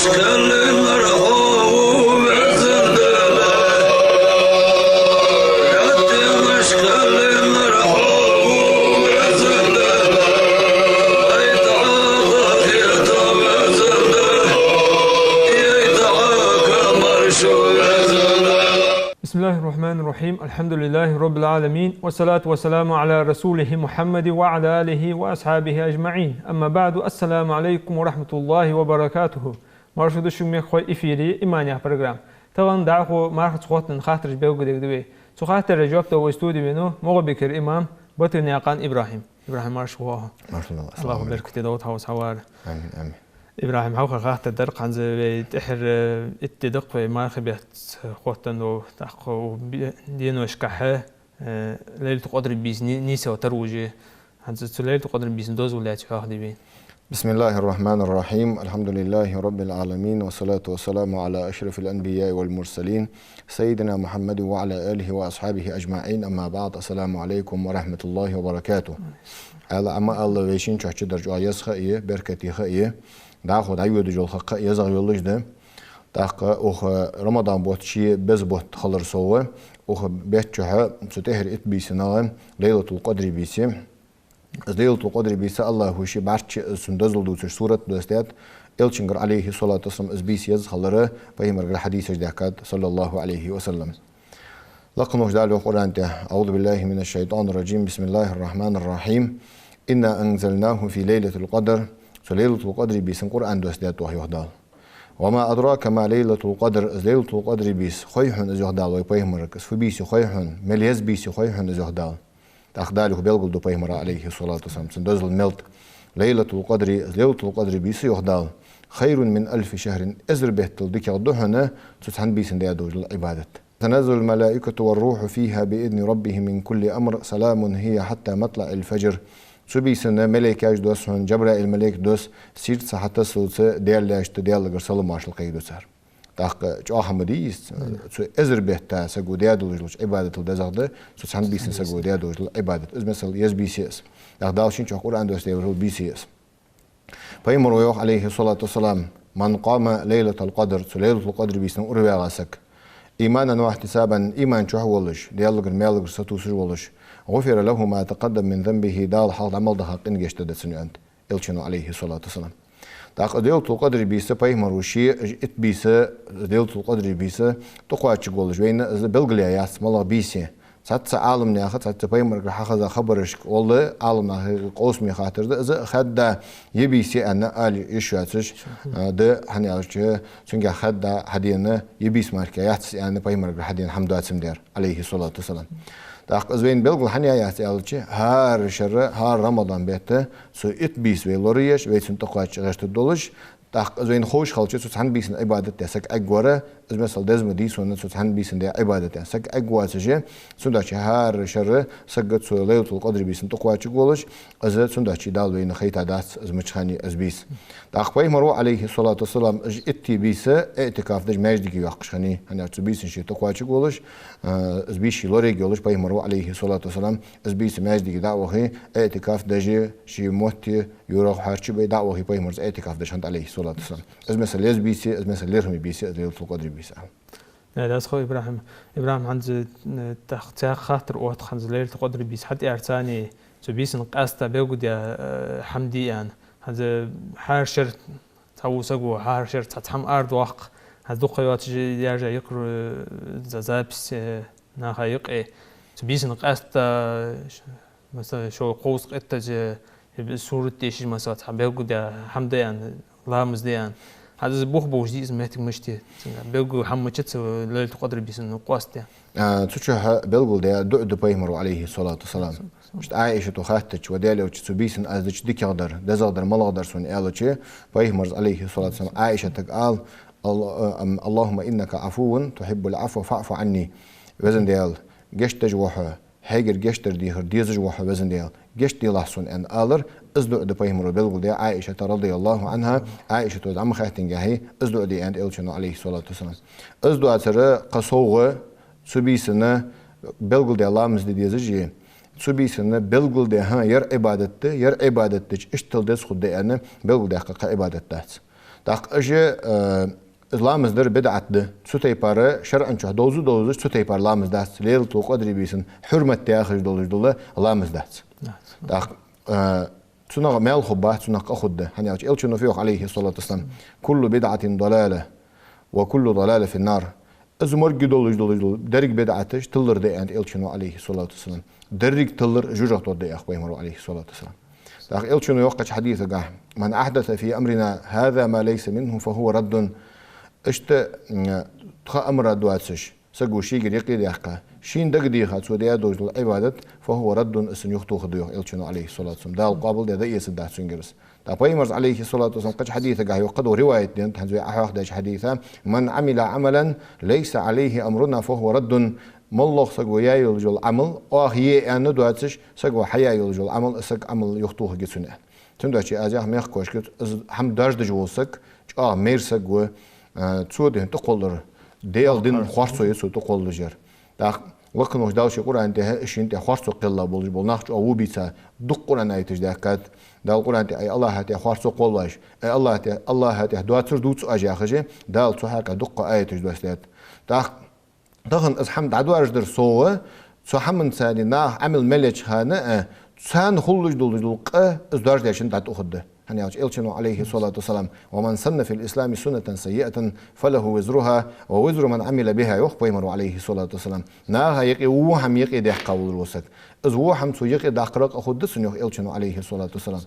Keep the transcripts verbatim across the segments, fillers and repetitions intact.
بسم الله الرحمن الرحيم. الحمد لله رب العالمين. والصلاة والسلام على رسوله محمد وعلى آله وأصحابه أجمعين. أما بعد. السلام عليكم ورحمة الله وبركاته. Марша да шо, мехкахой, эфире «Иман» яха программа. Тахан дӀахо мархаца хоттаденна хаттараш белгалдергда вай. Цу хаттарашта жоп дала вай студе венав МагӀалбикера имам Батырнаькъан Ибрахьим. Ибрахьим, марша воагӀалва. Марша воагӀалва. АллахӀа беркате долда хьо укхаза хьавар. Амин, амин. Ибрахьим, хьалхара хаттар дар-кх хӀанз вай тӀеххьара итт ди да-кх вай мархий бетта хоттаденна, тӀаккха укх бе-, деношкахьа, э, Лайлатул-Къадри бийса ни-, нийсъяла тара уже. ХӀанз цу Лайлатул-Къадри бийсан дозал яц хьоахаде вай. بسم الله الرحمن الرحيم. الحمد لله رب العالمين. والصلاة والسلام على أشرف الأنبياء والمرسلين. سيدنا محمد وعلى آله وأصحابه أجمعين. أما بعد. السلام عليكم ورحمة الله وبركاته. Аьла, амма Аллахӏа вешин чухь чу дарчу а еза ха е, беркате ха е, дӀахо дӀайодаш йола ха е езагӀа йолаш да. ТӀаккха укх Рамадан бутт ший беза бутт хилар совгӀа, укх бетта чухь цу тӀеххьара итт бийса нагӀа Лайлатул-Къадри бийса. Из Лайлатул-Къадри бийса Аллахӏа ший бӀарчча, из цун дозал дувцаш сурат доссадаьд. Элчангара, Ӏалайхи ссалату вассалам, из бийса еза хилара пайхамарагара хьадисаш даьхкад, саллаллахӀу Ӏалайхи ва саллам. Лакха волча Дала йоах Къуръан тӀа: أعوذ بالله من الشيطان الرجيم. بسم الله الرحمن الرحيم. إنا أنزلناه في ليلة القدر. Цу Лайлатул-Къадри бийсан Къуръан доссадаьд оаха, йоах Дала. وما أدراك ما ليلة القدر. Из Лайлатул-Къадри бийса хой хьона из, йоах Дала вай пайхамарага. Из фу бийса я хой хьона, мел еза бийса я хой хьона из, йоах Дала. ТӀаккха Дала юха белгалду пайхамара, Ӏалайхи ссалату вассалам, цун дозал мел да. ليلة القدر, из Лайлатул-Къадри бийса, йоах Дала, خير من ألف شهر, эзар беттал дикагӀа да хьона цу цхьан бийсан даь долаш дола Ӏибадат. تنزل الملائكة والروح فيها بإذن ربهم من كل أمر سلام هي حتى مطلع الفجر. Цу бийсан малейкаш досс хьона, Джабраил малейк досс, сийрда ца хьатасалца Даьла лаьшта, Даьлагара салам-моаршал кхайкаду цар. ТӀаккха чӀоагӀа хӀама дий из, цу эзар бетта саго даь долаш долча Ӏибадатал дезагӀа да цу цхьан бийсан саго даь долаш дола Ӏибадат. Из, масала, еза бийса я из. ТӀаккха Дала ший чухь Къуръан доссадаь вар хьал бийса я из. Пайхамара йоах, Ӏалайхи ссалату вассалам: من قام ليلة القدر, цу Лайлатул-Къадри бийсан ураваьгӀа саг, إيمانا واحتسابا, иман чухь волаш, Даьлагара, маьлагара сатувсаш волаш, غفر له ما تقدم من ذنبه, Дала хьалха дӀа мел даха къина гешт дергда цунна, аьннад Элчано, Ӏалайхи ссалату вассалам. ТӀаккха Лайлатул-Къадри бийса пайхамара ший итт бийса, Лайлатул-Къадри бийса тӀакхоачаргволаш, вайна из белгалъяь яц малагӀа бийса я. Цхьацца Ӏаламнаха, цхьацца пайхамарагара хьахеза хабарашка гӀолла Ӏаламнаха къовсаме хаттар да, из хаьдда ер бийса я аьнна ала йиш йоацаш, а, да, хӀана аьлча, цунгахьа хаьдда хьадена ер бийса мара яц аьнна пайхамарагара хьадена хӀама доацам дар, Ӏалайхи ссалату вассалам. ТӀаккха из вайна белгала хӀана яь яц аьлча, хӀара шера, хӀара Рамадан бетта цу итт бийса вай лораеш, вай цунна тӀакхоачаш гӀерташ долаш, тӀаккха из вайна ховш хилча, цу цхьан бийсан Ӏибадат даь саг Ӏергвар, из, масала, деза ма дий сона цу цхьан бийсан даь Ӏибадат аьнна саг Ӏергвоацаш, цудухьа хӀара шера саг цу Лайлатул-Къадри бийсан тӀакхоачаргволаш, из цудухьа Дала вайна хайтадац из мича хана я из бийса. ТӀаккха пайхамара, Ӏалайхи ссалату вассалам, из итт бийса иӀтикаф деш маьждиге йоаккхаш хиннай, хӀана аьлча цу бийсан ше тӀакхоачаргволаш, а, из бийса ше лораергйолаш пайхамара, Ӏалайхи ссалату вассалам, из бийса маьждиге дӀа а вахе, иӀтикаф деш, ший мотт юрагӀа хьарчабе дӀа а вахе пайхамара, из иӀтикаф деш хиннад, Ӏалайхи ссалату вассалам. Из, масала, еза бийса я, из, масала, лерхӀаме бийса я из Лайлатул-Къадри бийса. Э, дас хо, Ибрахьим. Ибрахьим, хӀанз, э, тӀаккха цхьа хаттар отт, хӀанз Лайлатул-Къадри бийса хьатӀаярцани, цу бийсан къаьстта белгалдаь, э, хӀама дий аьнна. ХӀанз хӀара шера цхьавола саго, хӀара шера цхьацца хӀама арадоаккх, хӀанз дукха йоацаш яьржа йикхар, э, за-, запись, э, наха юкъе. Цу бийсан къаьстта, ш-, масала, шо кховзткъа иттаза, э, сурат дешаш, масала, цхьа белгалдаь хӀама да аьнна, ламаз да аьнна. ХӀанз из бух болаш дий из моттиг мишта я? Цунга белгала хӀама мичад цу Лайлатул-Къадри бийсан къоастадаь? А, цу чухь белгалдаь дуӀа да пайхамара, Ӏалайхи ссалату вассалам. Иштта Ӏаишата хаьттача, ва Даьла Элча, цу бийсан аз дича дикагӀдар, дезагӀдар малагӀдар сона, аьлча, пайхамара, Ӏалайхи ссалату вассалам, Ӏаишатага ала: «Ал-, а, ам, اللهم إنك عفو تحب العفو فاعف عني». Веза Даьла, гешт деш ва хьо, хьегара гешт дар дехар дезаш ва хьо, Веза Даьла, гешт делахь сона, аьнна алар, из дуӀа да пайхамара белгалдаь Ӏаишата, радияллахӀу Ӏанха, Ӏаишата из Ӏомахаьттангахьа, из дуӀа да аьннад Элчано, Ӏалайхи ссалату вассалам. Из доацар кхы совгӀа, цу бийсан белгалдаь ламаз де дезаш я, цу бийсан белгалдаь, хӀа, ер Ӏибадат да, ер Ӏибадат дича иштта деза хургда аьнна белгалдаьккха кхы Ӏибадат дац. ТӀаккха уж, э, из ламаз дар бидӀат да. Цу тайпара шарӀан чу довза-довзаш, цу тайпара ламаз дац. Лайлатул-Къадри бийсан хьурмат яхаш долаш дола ламаз дац. Дац. ТӀаккха, э, цунах маьл хургбац, цунах къа хургда. ХӀана аьлча Элчано фу йоах, عليه الصلاة والسلام: «كل بدعة ضلالة، وكل ضلالة في النار». Из морг долаш долаш дола деррига бидӀаташ тилар да, аьннад Элчано, عليه الصلاة والسلام. Деррига тилар жожагӀате да, йоах пайхамаро, عليه الصلاة والسلام. ТӀаккха Элчано йоах кхыча хьадисагахь: «من أحدث في أمرنا هذا ما ليس منه فهو رد». Иштта, м, тха амара доацаш, саго шийгара юкъе даьккха, шийна дагадеха цо даь долаш дола Ӏибадат, فهو رد, из цунна юхатохаргда, йоах Элчано, عليه الصلاة والسلام. Дала къоабалдаь дӀаэцаргдац цунгара из. ТӀаккха пайхамаро, عليه الصلاة والسلام, кхыча хьадисагахь йоах, кхыдола риваят денад, хӀанз вай Ӏохьоахадаьча хьадиса: «من عمل عملا ليس عليه أمرنا فهو رد». МоллагӀа саго яь йолаш йола Ӏамал, оаха е аьнна доацаш, саго хьаяь йолаш йола Ӏамал, из саг Ӏамал юхатохаргья цунна. Цудухьа аз яхар мехкахошка, из хӀама доаржадеш вола саг чӀоагӀа майра саг ва, а, цо дин тӀакхоллар, Даьла дина харцо я цо тӀакхоллаш яр. ТӀаккха лакхаволча Дала ший Къуръан тӀа шийна тӀа харцо кхелла болаш бола нах чӀоагӀа во бийца дукха Къуръан аяташ даьхкад. Дала Къуръан тӀа: «Ай АллахӀа тӀа харцо кхоллаш, ай АллахӀа тӀа, АллахӀа тӀа доацар дувц оаш», яхаш, Дала цу хьакъехьа дукха аяташ доссадаьд. ТӀаккха тахан из хӀама дӀадоаржадар совгӀа, цу хӀаманца наха Ӏамал мел еча хана, э, царна хулаш долаш дола къа из доаржадаьчоа дӀатӀахургда. ХӀана аьлча Элчано, عليه الصلاة والسلام: «ومن سن في الإسلام سنة سيئة فله وزرها ووزر من عمل بها», йоах пайхамаро, عليه الصلاة والسلام. Наха юкъе во хӀама юкъе даьккха волаш вола саг, из во хӀама цо юкъе даккхарах къа хургда цунна, йоах Элчано, عليه الصلاة والسلام.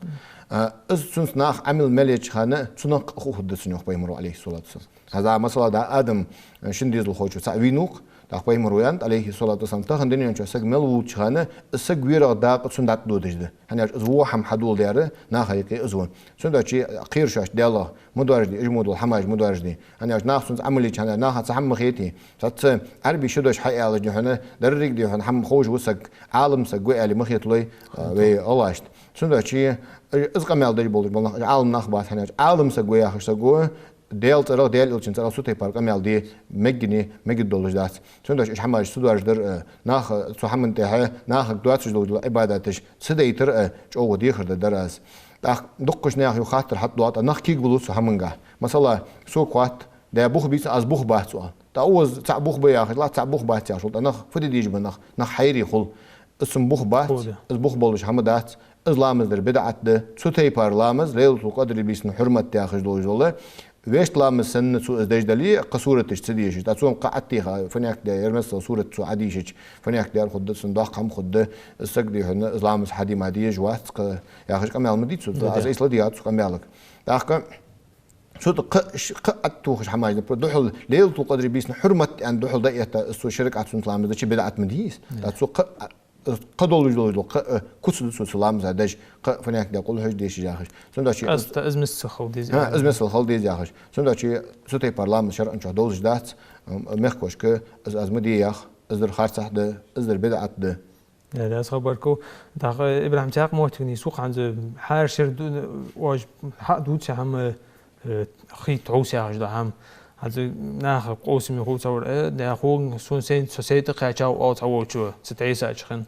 А, из цунца наха Ӏамал мел еча хана цунах къа хургда цунна, йоах пайхамаро, عليه الصلاة والسلام. ХӀанз, масала, да, Адам, э, шин дезалхочо цаӀ вийнав-кх, тӀаккха пайхамаро аьннад, عليه الصلاة والسلام, тахан дунен чу саг мел волча хана, из саг верах дакъа цунна дӀатӀадодаш да. ХӀана аьлча из во хӀама хьадоладаьр наха юкъе из ва. Цудухьа кхера шоашта Даьлах: ма доаржадий, уж мо дола хӀамаш ма доаржадий. ХӀана аьлча наха цунца Ӏамал йича хана, наха цхьа хӀама ма хетий. Цхьацца Ӏарбий ши дош хьаалаш, дий хьона, деррига, дий хьона, хӀама ховш ва саг, Ӏалам саг ва аьле ма хеталой, а, вай гӀалгӀашта. Цудухьа из къамаьл деш болаш бола нах Ӏалам нах бац, хӀана аьлча Ӏалам саг ва яхаш саго Даьла цӀерах, Даьла Элчан цӀерах цу тайпара къамаьл де меггани, мегаргдолаш дац. Цудухьа уж хӀамаш ца доаржадар, э, наха, э, цу хӀаман тӀехьа нахага доацаш долаш дола Ӏибадаташ ца дайтар, э, чӀоагӀа дехар да дар аз. ТӀаккха дуккхача наьха юха хаттар хьатӀадоагӀа, нах кегабулл цу хӀамангахь. Масала, сога хоатт, да, бух бий цун, аз бух бац, оал. ТӀаккха укхаза цаӀ бух ба яхаш, ла, цаӀ бух бац яхаш, тӀаккха нах фу де дезаш ба нах, нах хьайре хул. Из цун бух бац, хӀу да, из бух болаш хӀама дац, из ламаз дар бидӀат да, цу тайпара ламаз, Лайлатул-Къадри бийсан хьурмат яхаш долаш дола, вешта ламаз санна цо из деш дале, кхы сураташ ца дешаш. ТӀаккха цо кхы Ӏаттиха, фанек де, ермесал сурат цо Ӏадийшача, фанек дер хургда, цун доккха хӀама хургда, из саг, дий хьона, из ламаз хьаде ма дезаш вац, кхы яхаш къамаьл ма дий цо, да, аз да, айса ладийгӀад цу къамаьлага. ТӀаккха цу тӀа кхы, ш-, кхы Ӏаттухаш хӀамаш да, про-, духьал Лайлатул-Къадри бийсан хьурмат аьнна духьал дӀаэтта, из цо шариӀат суннат ламаз дича бидӀат ма дий из. Да. ТӀаккха цу кхы, а, кхы долаш долаш дола кхы, а, куц да цо цу ламаза деш, кхы фанек де, къулхьуж дешаш яхаш. Цудухьа из, из миссел хила деза, хӀа, яхаш. Из миссел хила деза яхаш. Цудухьа цу тайпара ламаз шарӀан чу довзаш дац, м, мехкахошка из аз ма де ях, из дар харцахьа да, из дар бидӀат да. Э, да, аз хабарку. ТӀаккха, э, ИбрахӀим, цхьаькха моттиг нийслу-кх хӀанз, хӀара шера ду-, оаш хьадувцаш хӀама, э, хий тхьовса яхаш да хӀама. ХӀанз наха къовсаме хул цхьавар, э, да, хӀанз сона сайна, со сай тӀакхаьчав оал цхьаволчо, цу тӀехьа сача хана.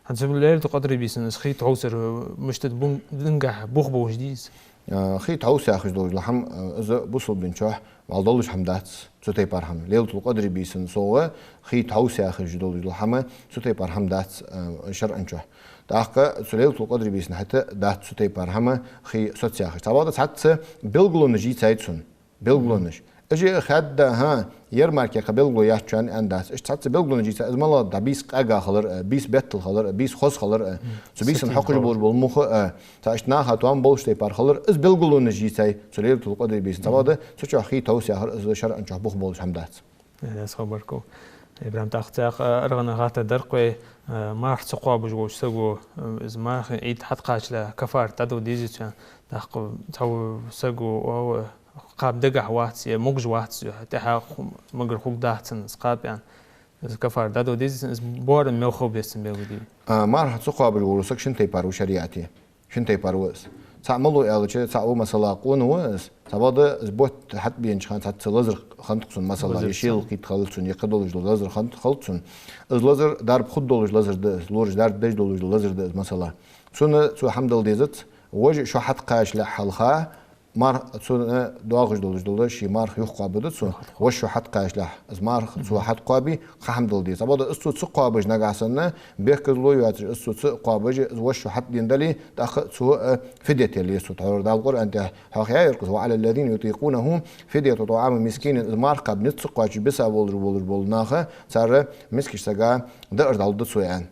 ХӀанз Лайлатул-Къадри бийсан из хий тхьовсар, э, мишта да, бун-, динагахь бух болаш дий из? Э, хий тхьовса яхаш долаш дола хӀама, э, из бусалба дина чу вӀалла долаш хӀама дац, цу тайпара хӀама. Лайлатул-Къадри бийсан совгӀа хий тхьовса яхаш долаш дола хӀама, цу тайпара хӀама дац, э, шарӀан чу. ТӀаккха цу Лайлатул-Къадри бийсан хьатӀа дац цу тайпара хӀама, хий соцаяхаш. Цхьабакъда цхьацца белгалонаш йийцай цунна. Белгалонаш. Уж хаьдда, хӀа, ярмарке кхы белгало яц шоана аьнна дац. Уж цхьацца белгалонаш йийцай, из малагӀа да: бийса къаьга хилар а, бийса беттал хилар а, бийса хоза хилар а. Цу бийсан хьокхаш болаш бола мух а, цхьа иштта наха тоам болаш тайпара хилар, из белгалонаш йийцай цу Лайлатул-Къадри бийсан. Цхьабакъда цу чу хий тхьовса яхар, из шарӀан чу бух болаш хӀама дац. Э, аз хабарку. ИбрахӀим, тӀаккха цхьаькха, э, аргӀанара хаттар дар-кх вай, э, марха ца кхоабаш волча саго, э, из мархий Ӏид хьатӀакхачале кафарат дӀадала дезий цунна? ТӀаккха цхьавола саго, оал, кхаба дагахь вац, е могаш вац, е тӀехьа ху-, магар хургдац цунна из кхаба аьнна. Из кафарат дӀадала дезий цунна, из боарам мел хила беза цунна, белгалде? А, марха ца кхоабаш вола саг шин тайпара ва шариӀате. Шин тайпара ва из. ЦаӀ малув аьлча, цаӀ ва, масала, къона ва из. Цхьабакъда из бутт хьатӀабенача хана цхьацца лазар хиннад-кх цунна, масала, е шелал кхийтта хилац цунна, е кхыдолаш дола лазар хиннад-, хилац цунна. Из лазар дарба хургдолаш лазар да из, лораша дарба деш долаш дола лазар да из, масала. Цунна цо хӀама дала дезац, вож шо хьатӀакхачале хьалха, Марх цунна доагӀаш долаш дола ший марха юхакхоабаргда цо, вошас хьатӀакхачалехь, из марха цо хьатӀакхоабе, кхы хӀама дала деза. Цхьабакъда из цо ца кхоабаш нагахьа санна, бехказло йоацаш, из цо ца кхоабаш, из вошас хьатӀадена дале, тӀаккха цо, э, фидя тела еза цо. Тхьовра Дала Къуръан тӀа хьоахаяьр-кх из: «وعلى الذين يطيقونه فدية طعام مسكين». Из марха кхаба низ ца кхоачаш беса волаш, волаш бола нах, цар мискача сага даар дӀалургда цо, аьнна.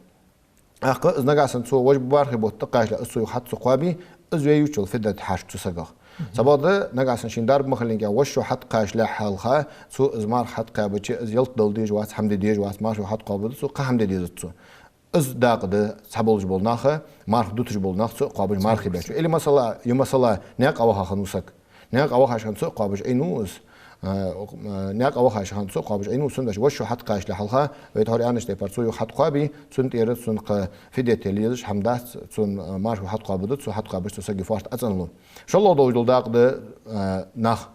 ТӀаккха из нагахьа санна цо вож мархий бутт тӀакхачалехь, из цо юха хьатӀа ца кхоабе, из вай ювцачул фидя хьарча цу сагах. Цхьабакъда нагахьа санна шийна дарба ма хиллинге, вошас хьатӀакхачалехь хьалха, цо из марха хьатӀакхаьбача, из ялат дала дезаш вац, хӀама де дезаш вац, марха юха хьатӀакхоабаргда цо, кхы хӀама де дезац цо. Из дакъа да цхьаболаш бола нах, марха дуташ бола нах ца кхоабаш мархий баьча. Или масала, е масала, наькъа ваха хинна ва саг. Наькъа вахача хана ца кхоабаш Ӏийна ва из. Э, э, наькъа вахача хана ца кхоабаш Ӏийна ва, цудухьа вошас хьатӀакхачалехь хьалха, вай тхьовра аьннача тайпара цо юха хьатӀакхоабе, цунна тӀера цунна кхы фидя тела езаш хӀама дац, цунна, э, марха юха хьатӀакхоабаргда цо, хьатӀакхоабаш цу сага фоарт Ӏоцӏенлу. ШоллагӀа долаш дола дакъа да, э, нах.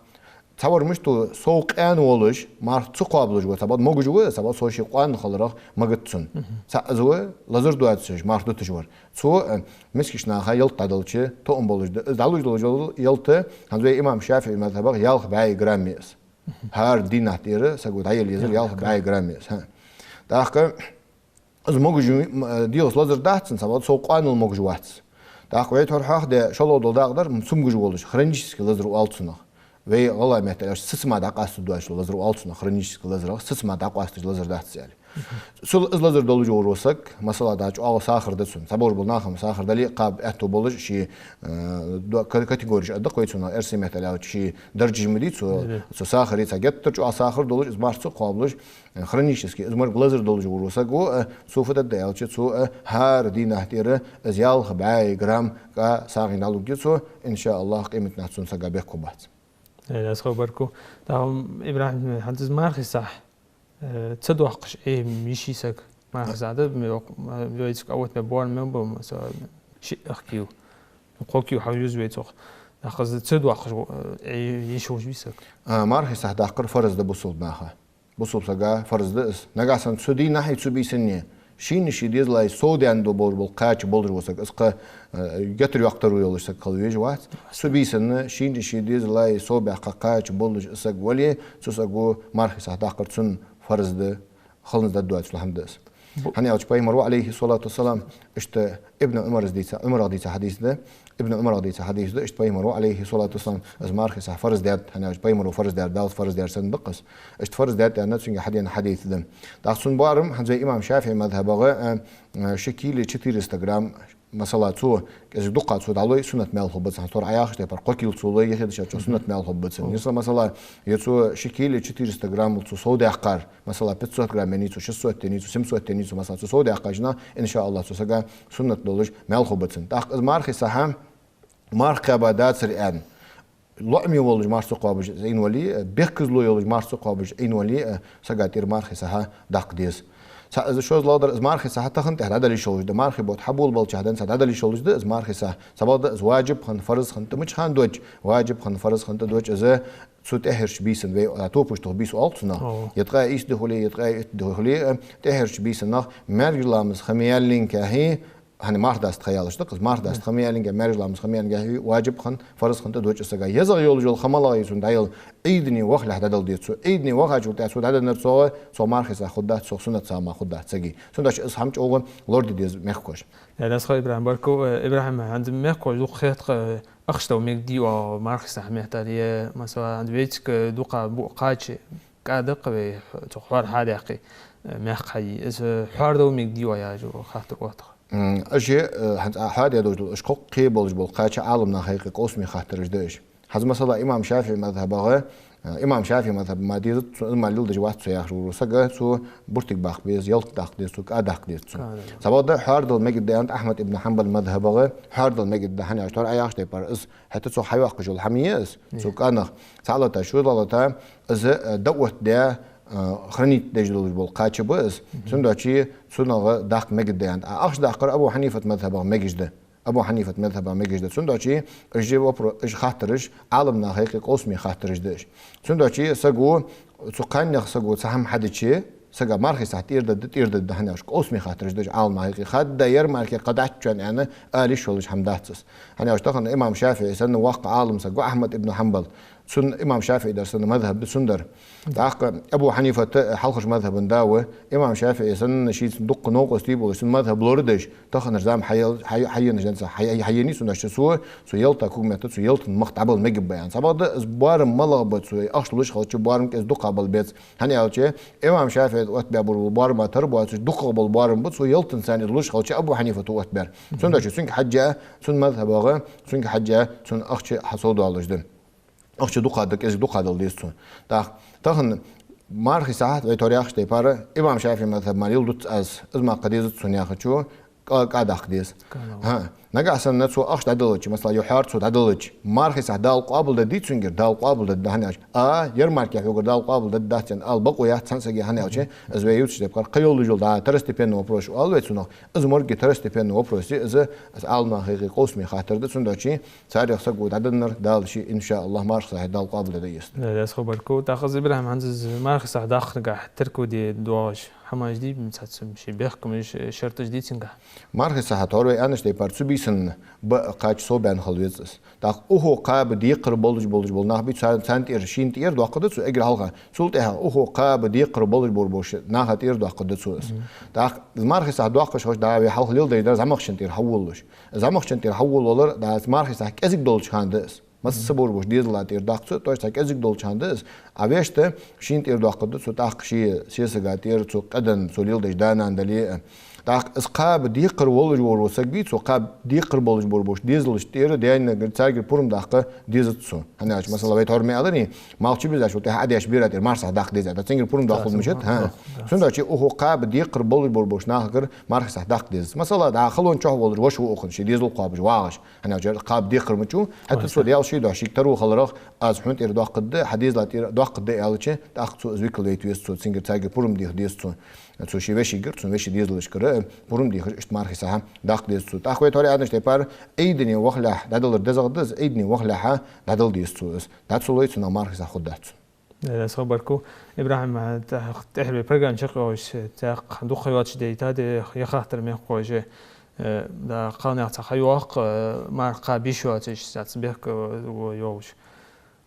Цхьавар мишта ва, сов къаьна волаш, марха ца кхоабалуш ва, цхьабакъда могаш ва, цхьабакъда сов ший къоанна хиларах магац цунна. Цхьаъ из ва, лазар доацаш, марха дуташ вар. Цо, э, мискача наха ялат дӀаделча, тоам болаш да. Из дӀалуш долаш дола ялат, хӀанз вай имам ШафиӀий мазхабах ялх бӀаь грамм я из. ХӀара дийнахьа тӀера саго дӀаяла езар ялх бӀаь грамм я из, хӀа. ТӀаккха из могаш, м, э, дегӀаца лазар дац цунна, цхьабакъда сов къоанал могаш вац. ТӀаккха вай тхьовра хьоахадаь шоллагӀа дола дакъа дар, м, цамогаш волаш, хронически лазар оал цунах. Вай гӀалгӀай меттала аьлча, сица мара дӀакъасташ доацаш дола лазар оал цунах, хронически лазарах, сица мара дӀакъасташ лазар дац аьнна. Цул из лазар долаш вола саг, масала, да, чӀоагӀа сахар да цунна. Цхьаболаш бола наха-м сахар дале а кхаба аьттув болаш, ший, э, до-, ка-, категореш а да-кх вай цунах, эрсий меттала аьлча, ший даржаш ма дий цо, цу сахара, цхьа геттара чӀоагӀа сахар долаш, из марха ца кхоабалуш, э, хронически, из мара лазар долаш вола саг ва, э, цо фу дергда аьлча, цо, э, хӀара дийнахьа тӀера из ялх бӀаь грамм кӀа сагӀийна дӀалургья цо, иншааллахӀ, къематдийнахьа цунна сага бехк хургбац. Э, аз хабар ку. ТӀаккха, ИбрахӀим, хӀанз из мархий сахь, э, ца доаккхаш Ӏе йиш йий саг? Мархий сахь да, ме вак-, ме вайцига ават ме бор мел ба, масала, шиъ-кх кийла, кхо кийла хьаюз вай цох. ТӀаккха из ца доаккхаш, э, Ӏе йиш йолаш вий саг? А, мархий сахь даккхар фарз да бусалба наха. Бусалба сага фарз да из. Нагахьа санна цу дийнахьеи цу бийсаннеи шийна ший дезалаи сов даьнна дола болаш бола кхача болаш вола саг, из кхы, э, геттара йоккха таро йолаш саг хила везаш вац. Цу бийсанна шийна ший дезалаи сов баьккха кхача болаш из саг вале, цу саго мархий сахь даккхар цунна фарз да, хала низ дӀадоацаш дола хӀама да из. Бу- ХӀана аьлча Пайхамара, Ӏалайхи ссалату вассалам, иштта Ибн Ӏумарас дийца, Ӏумарах дийца хьадис да, Ибн Ӏумарах дийца хьадис да, иштта Пайхамара, Ӏалайхи ссалату вассалам, из мархий сахь фарз даьд, хӀана аьлча Пайхамара фарз даьр, Далла фарз даьр санна да-кх из. Иштта фарз даьд аьнна цунга хьадена хьадис да. ТӀаккха цун барам, хӀанз вай имам ШафиӀий мазхабагӀа, э, э, ши кийла четыреста грамм, масала, цо кӀезига дукха цо дӀалой, суннат маьл хургба цунна, хӀанз тхьовра Ӏа яхача тайпара, кхо кийла цо лой, е хӀанз шачо суннат маьл хургба цунна. Если, масала, е цо ши кийла четыреста грамм цо сов даьккхар, масала, пятьсот грамм еннай цо, шестьсот еннай цо, семьсот еннай цо, масала, цо сов даьккхача, иншааллахӀ, цу сага суннат долаш маьл хургба цунна. ТӀаккха из мархий сахь, марха кхаьба дацар аьнна, лоӀаме волаш марха ца кхоабаш Ӏийна вале а, бехказло йолаш марха ца кхоабаш Ӏийна вале а, сага тӀера мархий сахь даккха деза. Цхьа из шозлагӀа дар, из мархий сахь тахан тӀехьа дӀадала йиш йолаш да, мархий бутт хьаболабалча хана денз дӀадала йиш йолаш да из мархий сахь. Цхьабакъда из ваджиб хинна, фарз хинна тӀа мича хана доацаш, ваджиб хинна, фарз хинна тӀа доацаш из цу тӀеххьарча бийсан, вай, а, топаш тоха бийса оал-кх цунах. Е ткъаь ийс ди хуле, е ткъаь итт ди хуле, а, тӀеххьарча бийсанах маьркӀажа ламаз ха ма яьллинге, хӀана, марха даста ха ялаш да-кх из, марха даста ха ма яьллинге, маьркӀажа ламаз ха ма яьллинге, ваджиб хинна, фарз хинна тӀа доацаш из сага. ЕзагӀа йолаш йола ха малагӀа я цун дӀаяла, Ӏийдане вахалехь дӀадала деза цо. Ӏийдане вахачул тӀехьа цо дӀаденнар цох, цох мархий сахь хургдац, цох суннат сагӀа мара хургдац сага. Цудухьа из хӀама чӀоагӀа лораде деза мехкахоша. Э, аз хабар, ИбрахӀим, баркал, э, ИбрахӀим, хӀанз мехкахоша дукха хетт-кх, э, ахча дов мегаргдий оаха мархий сахь меттел, е, масала, хӀанз вайцига дукха бу-, кхача кӀа да-кх вай, цох хьоар хьадаьккхе, э, мехка хьае. Из, э, хьоар дов мегаргдий оаха яхаш хаттар отт-кх. М, уж, э, хӀанз Ӏа хьоадаь долаш дола, уж кхоккхе болаш бола кхача Ӏаламнаха юкъе къовсаме хаттараш да уж. ХӀанз, масала, имам ШафиӀий мазхабагӀа, э, имам ШафиӀий мазхаб ма дезац, цун из ма леладеш вац цо яхаш вола саг, цо буртиг баккха беза, ялат даккха деза цо, кӀа даккха деза цо. Цхьабакъда хьоар дала мегаргда аьннад Ахьмад ибн Хьанбала мазхабагӀа, хьоар дала мегаргда, хӀана аьлча тхьовра Ӏа яхача тайпара из, хӀаьта цо хьайоаккхаш йола хӀама я из, цу кӀанах. Цхьаъ лата, шозлагӀа лата, из, э, дӀаоттадаь, э, хранить деш долаш бола кхача ба из. Цудухьа цунах даккха мегаргда аьннад. А ахча даккхар Абу Хьанифат мазхабагӀа мегаш да. Абу Хьанифат мазхабагӀа мегаш да. Цудухьа уж вопро-, уж хаттараш Ӏаламнаха юкъе къовсаме хаттараш да уж. Цудухьа саго, цу кхаьннех саго цхьа хӀама хьадича, Сага мархий сахь тӀера дергда, тӀера дергда, хӀана аьлча къовсаме хаттараш да уж Ӏаламнаха юкъе. Хадда ер мара кхы кхаьчачоа аьнна, ала йиш йолаш хӀама дац из. ХӀана аьлча тахан имам ШафиӀий санна воккха Ӏалам саг ва Ахьмад ибн Хьанбал. Цун имам ШафиӀий дар санна мазхӀаб да цун дар. ТӀаккха Абу Хьанифат хьалхарча мазхӀаба да ва, имам ШафиӀий санна шийца дукха новкъостий болаш, цун мазхӀаб лорадеш, таханарча зама хьаел-, хьа-, хьаенаш денца, хьа-, хьаенай цун, аьлча цо, цу ялта кугметта, цу ялтан мах дӀабала мегаш ба аьнна. Цхьабакъда из боарам малагӀа ба, цу ахча луш хилча боарам кӀезига дукха бала беза. ХӀана аьлча, имам ШафиӀий оттабаь бола боарам тара боацаш, дукхагӀа бола боарам ба, цу ялтанца из луш хилча Абу Хьанифата оттабаьр. Цудухьа цунга хьежжа, цун мазхӀабагӀа, цунга хьежжа, цун ахча хьасовдоалаш да. Ахча дукха да, кӀезига дукха дала деза цо. ТӀаккха тахан мархий сахь вай тӀара яхача тайпара, имам ШафиӀий мазхӀаб мара йилла дувц аз, из мара кхы дезац цунна яхачо, кӀа-, кӀа даккха деза. ХӀа. Нагахь санна цо ахча дӀадалча, масала, юххьара цо дӀадалча, мархий сахь Дала къоабалдергдий цунгара, Дала къоабалдергда, хӀана аьлча. А, ер мара кхы хьогара Дала къоабалдергдац аьнна ала бокъо яц цхьан сага, хӀана аьлча, из вай ювцаш тайпара кхы йолаш йола, да, второстепенный вопрос оал вай цунах. Из моргги второстепенный вопрос я, из, из Ӏаламнаха юкъе къовсаме хаттар да, цудухьа царех саго дӀаденнар Дала ше, иншааллахӀ, мархий сахь Дала къоабалдергда из. Да, да, аз хабарку. ТӀаккха из, Ибрахьим, хӀанз из мархий сахь даккхаргахьа теркалде доагӀаш хӀамаш дий, цхьацца ший бехкамаш, шарташ дий цунгахь? Мархий сахь тӀора вай аьннача тайпара цу бийсан баа кхача совбаьнна хила веза из. ТӀаккха укхо кхаба декхар болаш, болаш бола нах бий, цар-, царна тӀера, шийна тӀера доаккхаргда цо эггара хьалха. Цул тӀехьагӀа укхо кхаба декхар болаш бола бош наха тӀера доаккхаргда цо из. ТӀаккха из мархий сахь доаккхаш хилча, да, вай хьалха леладеш дар зӀамагӀчун тӀера хьаволалуш. ЗӀамагӀчун тӀера хьаволалар, да, из мархий сахь кӀезига долча хана да из. Масса бола бош дезала тӀера доаккх цо, тӀаккха цхьа кӀезига долча хана да из. А вешта шийна тӀера доаккхаргда цо, тӀаккха ший сесага тӀера, цо къаьденна, цо леладеш да-нана дале а. ТӀаккха из кхаба декхар волаш вола саг вий, цо кхаба декхар болаш бола бош дезалашта тӀера, даьна, царгара пурам даккха дезац цо. ХӀана аьлча, масала, вай тӀора ма аьларий, малх чубизачул тӀехьа Ӏадеш бера тӀера мархий сахь даккха деза, да, цунгара пурам даккха хул мишат, хӀа? Цудухьа укхо кхаба декхар болаш бола бош нахагара мархий сахь даккха дезац. Масала, да, халон чу волаш воша ва укхун, ший дезал кхоабаш вагӀаш. ХӀана аьлча кхаба декхар ма ю, хӀаьта цо Даьла ший духьа шийга таро хиларах, аз хьона тӀера доаккхаргда, хьа дезала тӀера доаккхаргда аьлча, тӀаккха цо из викал вайта веза цо, цунгара царгара пурам деха деза цо. Цу ший вешийгара, цун веший дезалашкара пурам дехаш, иштта мархий сахь даккха деза цо. ТӀаккха вай тӀора аьннача тайпара, Ӏийдане вахалехь дӀадалар дезагӀа да из, Ӏийдане вахалехьа дӀадала деза цо из. ДӀа ца лой, цунах мархий сахь хургдац цун. Э, аз хабарку, Ибрахьим, э, тӀехьа вай программа чакхйоалаш, э, тӀаккха дукха ха йоацаш дайта, да, ер хаттар мехкхожа, э, да, кхалнаьха цхьа ха йоаккх, э, марха кхаба йиш йоацаш, цхьацца бехк, э, йолаш.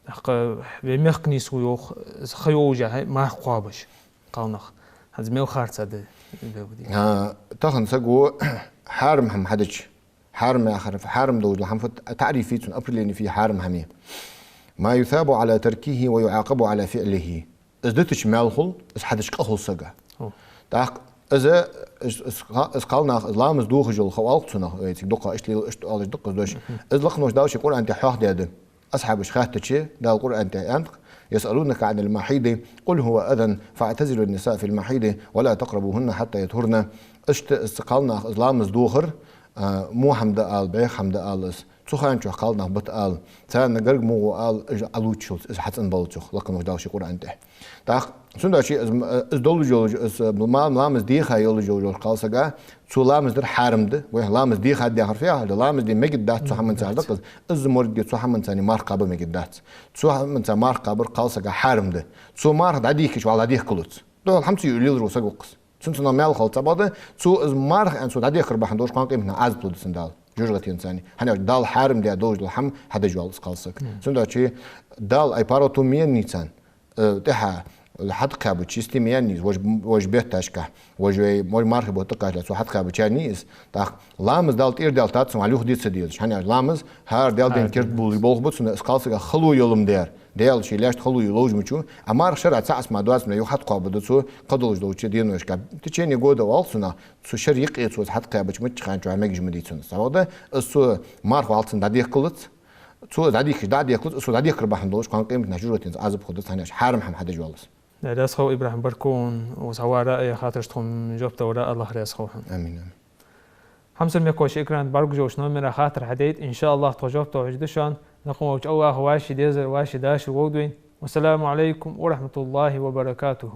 ТӀаккха вай мехка нийслу йоах, из ха йолаш хьай марха кхоабаш, кхалнах. ХӀанз мел харца да, бе, бу ди. А, тахан саго хьарам хӀама хьадича, хьарам яхар, хьарам долаш дола хӀама фуд, таӀриф фу я цун, определени фу я хьарам хӀаман. ما يثاب على تركه ويعاقب على فعله. Из дитача маьл хул, из хьадича къа хул сага. О. ТӀаккха из, из, из, из кхалнах, из ламаз дохаш йола ха оал-кх цунах, вай цига дукха иштта лел-, иштта оалаш да-кх из дош. Мгм. Из лакхаволча Дала ший Къуръан тӀа хьоахадаьд. Асхьабаша хаьттача, Дала Къуръан тӀа аьннад-кх: يسألونك عن المحيض قل هو أذى فاعتزلوا النساء في المحيض ولا تقربوهن حتى يطهرن. Иштта из кхалнах, из ламаз дохар, а, во хӀама да ала, бӀеха хӀама да ала из. Цу хана чухь кхалнах бита ала, царна гарга мугӀо ала, из Ӏалуччалца, из хьацӀенбаллалца, лакхаволча Дала ший Къуръан тӀа. ТӀаккха цудухьа из, из долаш йолаш, из ма-, ламаз деха йолаш йолаш йолча кхалсага, цо ламаз дар хьарам да, вай ламаз дехад яхар фу яхар да, ламаз де мегаргдац цу хӀаманца яхар да-кх из, из моргге цу хӀаманца марха кхаба мегаргдац. Цу хӀаманца марха кхабар кхалсага хьарам да. Цо марха дӀадехкача вала дӀадехкалуц. Духьал хӀама ца юа лелаш вола саг ва-кх из. Цунца цунах маьл хилац, цхьабакъда, цо из марха аьнна цо дӀадехкар бахьан долаш кхоана къематдийнахьа Ӏазап лургда цунна Дала, жожагӀатенца. ХӀана аьлча Дала хьарам даь долаш дола хӀама хьадеш воалл из кхалсаг. Мгм. Цудухьа Дала ай паргӀато ма еннай царна, э, тӀехьа хьадаккха кхаьбача система еннай из, вож, вож бетташка, вож вай, вож мархий бутт тӀакхачале цо хьадаккха кхаьбача еннай из. ТӀаккха ламаз Дала тӀера даьлча цунна вала юха де ца дезаш. ХӀана аьлча ламаз хӀара Даьла дина керда болаш болх ба цунна, из кхалсага хало йолаш ма дий. Даьла ший лаьшта хало йолаш ма ю, а марха шера цаӀ ма доацаш юха хьадакхоабаргда цо, кхыдолаш долча деношка. В течение года оал-кх цунах, цу шера юкъе цо из хьадакхаьбача мичча хана чухь мегаш ма дий цунна. Цхьабакъда, из цо марха вала цунна дӀадехкалац, цо из дӀадехкача дӀадехкалац, из цо дӀадехкар бахьан долаш кхоана къематдийнахьа жожагӀатенца Ӏазап хургда цунна, хӀана аьлча хьарам хӀама хьадеш воалл из. Э, раьза хилва, Ибрахьим, баркал хьона, укхаза хьавара, э, хаттарашта тхона жоп далара, АллахӀ раьза хилва хьона. Амин, амин. Хьамсара мехкахой, экрана тӀа бӀаргагуш йолча номера хаттар хьадайта, иншааллахӀ, тхо жоп тӀа хьожаргда шоана. Лакхаволча АллахӀа вай ший дезар, вай ший дашар лолда вайна. والسلام عليكم ورحمة الله وبركاته.